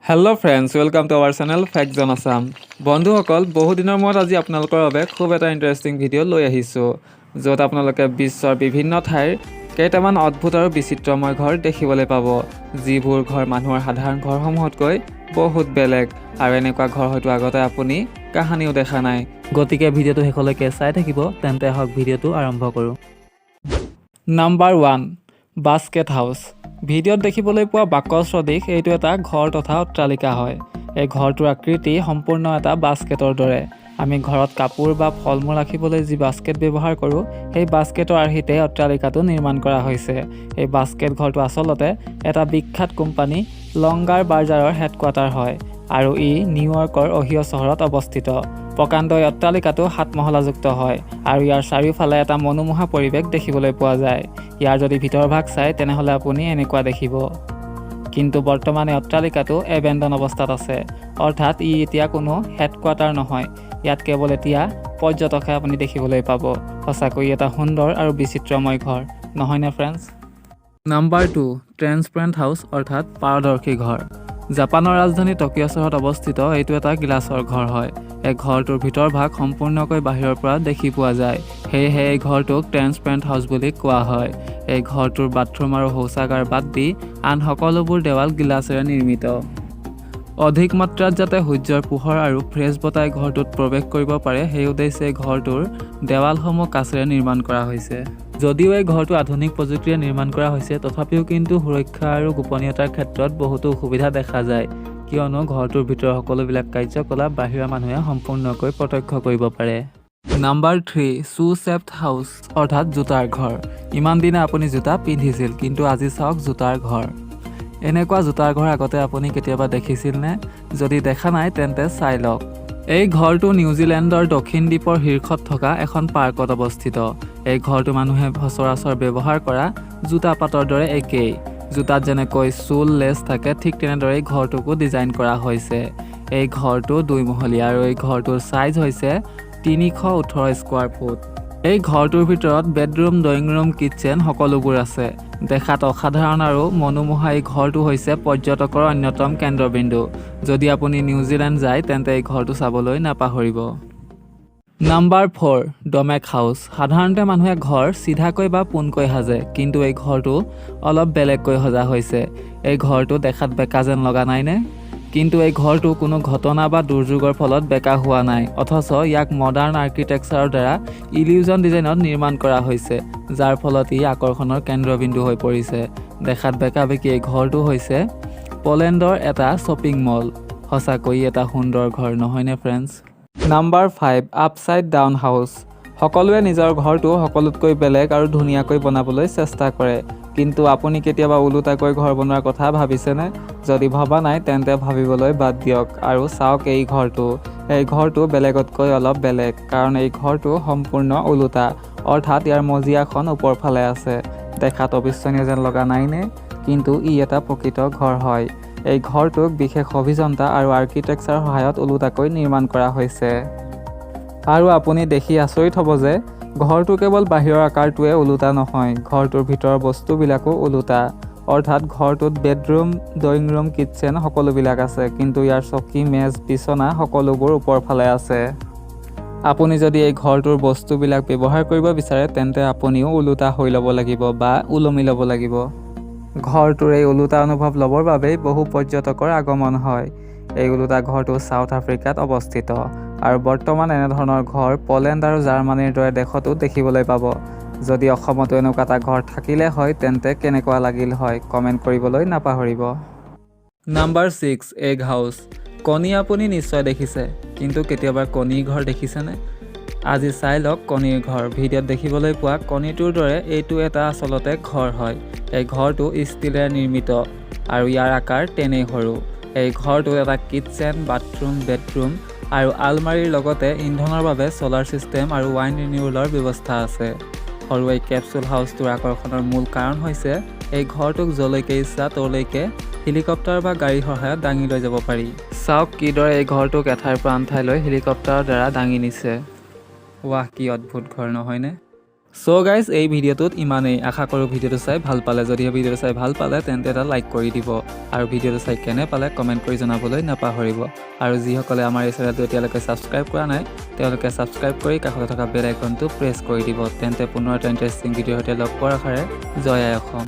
Hello friends, welcome to our channel Fact Zone Assam. বন্ধুসকল, বহুদিনৰ মূৰত আজি আপোনালোকৰ বাবে খুব এটা ইণ্টাৰেষ্টিং ভিডিঅ' লৈ আহিছোঁ, য'ত আপোনালোকে বিশ্বৰ বিভিন্ন ঠাইৰ কেইটামান অদ্ভুত আৰু বিচিত্ৰময় ঘৰ দেখিবলৈ পাব, যিবোৰ ঘৰ মানুহৰ সাধাৰণ ঘৰসমূহতকৈ বহুত বেলেগ আৰু এনেকুৱা ঘৰ হয়তো আগতে আপুনি কাহানিও দেখা নাই। গতিকে ভিডিঅ'টো শেষলৈকে চাই থাকিব। তেন্তে আহক, ভিডিঅ'টো আৰম্ভ কৰোঁ। Number 1, basket house. ভিডিঅ'ত দেখিবলৈ পোৱা বাকচ সদৃশ এইটো এটা ঘৰ তথা অট্টালিকা হয়। এই ঘৰটোৰ আকৃতি সম্পূৰ্ণ এটা বাস্কেটৰ দৰে। আমি ঘৰত কাপোৰ বা ফল মূল ৰাখিবলৈ যি বাস্কেট ব্যৱহাৰ কৰোঁ, সেই বাস্কেটৰ আৰ্হিতে অট্টালিকাটো নিৰ্মাণ কৰা হৈছে। এই বাস্কেট ঘৰটো আচলতে এটা বিখ্যাত কোম্পানী লংগাৰ বাৰ্জাৰৰ হেডকোৱাৰ্টাৰ হয় আৰু ই নিউয়ৰ্কৰ অহিঅ' চহৰত অৱস্থিত। প্ৰকাণ্ড এই অট্টালিকাটো সাত মহলাযুক্ত হয় আৰু ইয়াৰ চাৰিওফালে এটা মনোমোহা পৰিৱেশ দেখিবলৈ পোৱা যায়। ইয়াৰ যদি ভিতৰ ভাগ চায়, তেনেহ'লে আপুনি এনেকুৱা দেখিব। কিন্তু বৰ্তমান এই অট্টালিকাটো এবেণ্ডন অৱস্থাত আছে, অৰ্থাৎ ই এতিয়া কোনো হেডকোৱাৰ্টাৰ নহয়। ইয়াত কেৱল এতিয়া পৰ্যটকহে আপুনি দেখিবলৈ পাব। সঁচাকৈ এটা সুন্দৰ আৰু বিচিত্ৰময় ঘৰ নহয়নে ফ্ৰেণ্ডছ? নাম্বাৰ 2, ট্ৰেন্সপেৰেণ্ট হাউচ, অৰ্থাৎ পাৰদৰ্শী ঘৰ। জাপানৰ ৰাজধানী টকিঅ' চহৰত অৱস্থিত এইটো এটা গ্লাছৰ ঘৰ হয়। এই ঘৰটোৰ ভিতৰ ভাগ সম্পূৰ্ণকৈ বাহিৰৰ পৰা দেখি পোৱা যায়। সেয়েহে এই ঘৰটোক ট্ৰেন্সপেৰেণ্ট হাউচ বুলি কোৱা হয়। এই ঘৰটোৰ বাথৰুম আৰু শৌচাগাৰ বাদ দি আন সকলোবোৰ দেৱাল গিলাচেৰে নিৰ্মিত। অধিক মাত্ৰাত যাতে সূৰ্যৰ পোহৰ আৰু ফ্ৰেছ বতাহে ঘৰটোত প্ৰৱেশ কৰিব পাৰে, সেই উদ্দেশ্যে ঘৰটোৰ দেৱালসমূহ কাঁচেৰে নিৰ্মাণ কৰা হৈছে। যদিও এই ঘৰটো আধুনিক প্ৰযুক্তিৰে নিৰ্মাণ কৰা হৈছে, তথাপিও কিন্তু সুৰক্ষা আৰু গোপনীয়তাৰ ক্ষেত্ৰত বহুতো অসুবিধা দেখা যায়, কিয়নো ঘৰটোৰ ভিতৰৰ সকলোবিলাক কাৰ্যকলাপ বাহিৰৰ মানুহে সম্পূৰ্ণকৈ প্ৰত্যক্ষ কৰিব পাৰে। নাম্বাৰ 3, শ্বু শ্বেপড হাউচ, অৰ্থাৎ জোতাৰ ঘৰ। ইমান দিনে আপুনি জোতা পিন্ধিছিল, কিন্তু আজি চাওক জোতাৰ ঘৰ। এনেকুৱা জোতাৰ ঘৰ আগতে আপুনি কেতিয়াবা দেখিছিলনে? যদি দেখা নাই, তেন্তে চাই লওক। এই ঘৰটো নিউজিলেণ্ডৰ দক্ষিণ দ্বীপৰ শীৰ্ষত থকা এখন পাৰ্কত অৱস্থিত। এই ঘৰটো মানুহে সচৰাচৰ ব্যৱহাৰ কৰা জোতা পাতৰ দৰে একেই। জোতাত যেনেকৈ চোল লেচ থাকে, ঠিক তেনেদৰেই ঘৰটোকো ডিজাইন কৰা হৈছে। এই ঘৰটো দুইমহলীয়া আৰু এই ঘৰটোৰ চাইজ হৈছে 318 স্কোৱাৰ ফুট। এই ঘৰটোৰ ভিতৰত বেডৰুম, ড্ৰয়িং ৰুম, কিটচেন সকলোবোৰ আছে। দেখাত অসাধাৰণ আৰু মনোমোহা এই ঘৰটো হৈছে পৰ্যটকৰ অন্যতম কেন্দ্ৰবিন্দু। যদি আপুনি নিউজিলেণ্ড যায়, তেন্তে এই ঘৰটো চাবলৈ নাপাহৰিব। নাম্বাৰ 4, ডমেক হাউচ। সাধাৰণতে মানুহে ঘৰ চিধাকৈ বা পোনকৈ সাজে, কিন্তু এই ঘৰটো অলপ বেলেগকৈ সজা হৈছে। এই ঘৰটো দেখাত বেকা যেন লগা নাইনে? কিন্তু এই ঘৰটো কোনো ঘটনা বা দুৰ্যোগৰ ফলত বেকা হোৱা নাই, অথচ ইয়াক মডাৰ্ণ আৰ্কিটেকচাৰৰ দ্বাৰা ইলিউজন ডিজাইনত নিৰ্মাণ কৰা হৈছে, যাৰ ফলত ই আকৰ্ষণৰ কেন্দ্ৰবিন্দু হৈ পৰিছে। দেখাত বেকা বেকি এই ঘৰটো হৈছে পলেণ্ডৰ এটা শ্বপিং মল। সঁচাকৈ এটা সুন্দৰ ঘৰ নহয়নে friends? Number 5, upside down house. সকলোৱে নিজৰ ঘৰটো সকলোতকৈ বেলেগ আৰু ধুনীয়াকৈ বনাবলৈ চেষ্টা কৰে। কিন্তু আপুনি কেতিয়াবা ওলোটাকৈ ঘৰ বনোৱাৰ কথা ভাবিছেনে? যদি ভবা নাই, তেন্তে ভাবিবলৈ বাদ দিয়ক আৰু চাওক এই ঘৰটো। এই ঘৰটো বেলেগতকৈ অলপ বেলেগ, কাৰণ এই ঘৰটো সম্পূৰ্ণ ওলোটা, অৰ্থাৎ ইয়াৰ মজিয়াখন ওপৰ ফালে আছে। দেখাত অবিশ্বাসনীয় যেন লগা নাইনে? কিন্তু ই এটা প্ৰকৃত ঘৰ হয়। এই ঘৰটোক বিশেষ অভিযন্তা আৰু আৰ্কিটেকচাৰৰ সহায়ত ওলোটাকৈ নিৰ্মাণ কৰা হৈছে। আৰু আপুনি দেখি আচৰিত হ'ব যে ঘৰটো কেৱল বাহিৰৰ আকাৰটোৱে ওলোটা নহয়, ঘৰটোৰ ভিতৰৰ বস্তুবিলাকো ওলোটা। অৰ্থাৎ ঘৰটোত বেডৰুম, ড্ৰয়িং ৰুম, কিটচেন সকলোবিলাক আছে, কিন্তু ইয়াৰ চকী, মেজ, বিচনা সকলোবোৰ ওপৰ ফালে আছে। আপুনি যদি এই ঘৰটোৰ বস্তুবিলাক ব্যৱহাৰ কৰিব বিচাৰে, তেন্তে আপুনিও ওলোটা হৈ ল'ব লাগিব বা ওলমি ল'ব লাগিব। ঘৰটোৰ এই ওলোটা অনুভৱ ল'বৰ বাবেই বহু পৰ্যটকৰ আগমন হয়। এই ওলোটা ঘৰটো চাউথ আফ্ৰিকাত অৱস্থিত আৰু বৰ্তমান এনেধৰণৰ ঘৰ পলেণ্ড আৰু জাৰ্মানীৰ দৰে দেশতো দেখিবলৈ পাব। যদি অসমতো এনেকুৱা এটা ঘৰ থাকিলে হয়, তেন্তে কেনেকুৱা লাগিল হয়, কমেণ্ট কৰিবলৈ নাপাহৰিব। Number 6, egg house. কণী আপুনি নিশ্চয় দেখিছে, কিন্তু কেতিয়াবা কণীৰ ঘৰ দেখিছেনে? আজি চাই লওক কণীৰ ঘৰ। ভিডিঅ'ত দেখিবলৈ পোৱা কণীটোৰ দৰে এইটো এটা আচলতে ঘৰ হয়। এই ঘৰটো ষ্টিলেৰে নিৰ্মিত আৰু ইয়াৰ আকাৰ তেনেই সৰু। এই ঘৰটোত এটা কিটচেন, বাথৰুম, বেডৰুম আৰু আলমাৰীৰ লগতে ইন্ধনৰ বাবে ছ'লাৰ ছিষ্টেম আৰু ৱাইন ৰিনিউৱেলৰ ব্যৱস্থা আছে। সৰু এই কেপচুল হাউচটোৰ আকৰ্ষণৰ মূল কাৰণ হৈছে এই ঘৰটোক য'লৈকে ইচ্ছা ত'লৈকে হেলিকপ্টাৰ বা গাড়ীৰ সহায়ত দাঙি লৈ যাব পাৰি। চাওক কিদৰে এই ঘৰটোক এঠাইৰ পৰা আন ঠাইলৈ হেলিকপ্টাৰৰ দ্বাৰা দাঙি নিছে। ৱাহ, কি অদ্ভুত ঘৰ নহয়নে? চ' গাইজ, এই ভিডিঅ'টোত ইমানেই। আশা কৰোঁ ভিডিঅ'টো চাই ভাল পালে। যদিহে ভিডিঅ'টো চাই ভাল পালে, তেন্তে এটা লাইক কৰি দিব আৰু ভিডিঅ'টো চাই কেনে পালে কমেণ্ট কৰি জনাবলৈ নাপাহৰিব। আৰু যিসকলে আমাৰ এই চেনেলটো এতিয়ালৈকে ছাবস্ক্ৰাইব কৰা নাই, তেওঁলোকে ছাবস্ক্ৰাইব কৰি কাষতে থকা বেল আইকনটো প্ৰেছ কৰি দিব। তেন্তে পুনৰ এটা ইণ্টাৰেষ্টিং ভিডিঅ'ৰ সৈতে লগ পোৱাৰ আশাৰে, জয় আই অসম।